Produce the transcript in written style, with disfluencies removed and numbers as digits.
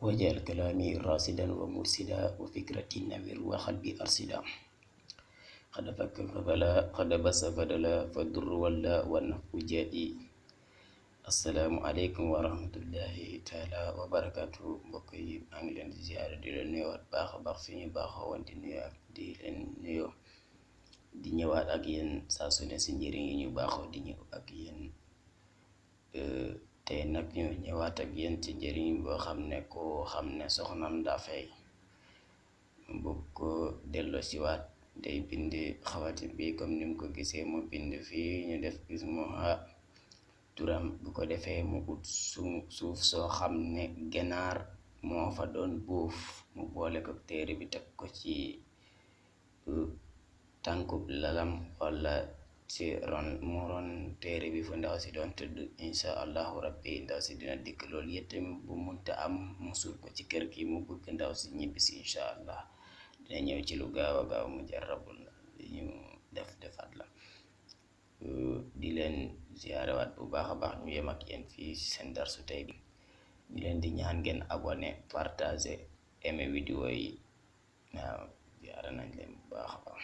wajal kalami rasidan wa mursida wa fikrati nawir wa qalbi arsida qad fakka fadala qad basa fadala fadur walla wa nafu jadi. Assalaamu aleykum wa rahmatullahi taala wa barakatuh. Mbokk yi maa ngi leen di ziyaare di leen nuyuwaat baax a baax fi ñu baaxoo woon di nuyu ak di leen nuyoo di ñëwaat ak yéen saa su ne si njëriñ yi ñu baaxoo di ñëw ak yéen tey nag ñu ñëwaat ak yéen ci njëriñ boo xam ne koo xam ne soxnam daa fay mu bëgg ko delloo si waat day bind xawati bi comme ni mu ko gisee mu bind fii ñu def gis mu turam bu ko defee mu ut suuf soo xam ne ganaar moo fa doon buuf mu boole ko téere bi teg ko ci tànkub lalam wala ci ron téere bi fu ndaw si doon tëdd insha allahu rabbi ndaw si dina dikk. Loolu yëttam bu munta am mu suul ko ci kër gi mu bëgg ndaw si ñibbisi insha allah dina ñëw ci lu gaaw a gaaw mu jarrabul li ñu defaat la. di leen ziyaarewaat bu baax a baax ñu yem ak yéen fii seen darsu tey bi. ñu leen di ñaan ngeen abonné partager aimé vidéo yi. waaw ziyaare nañ leen bu baax a baax.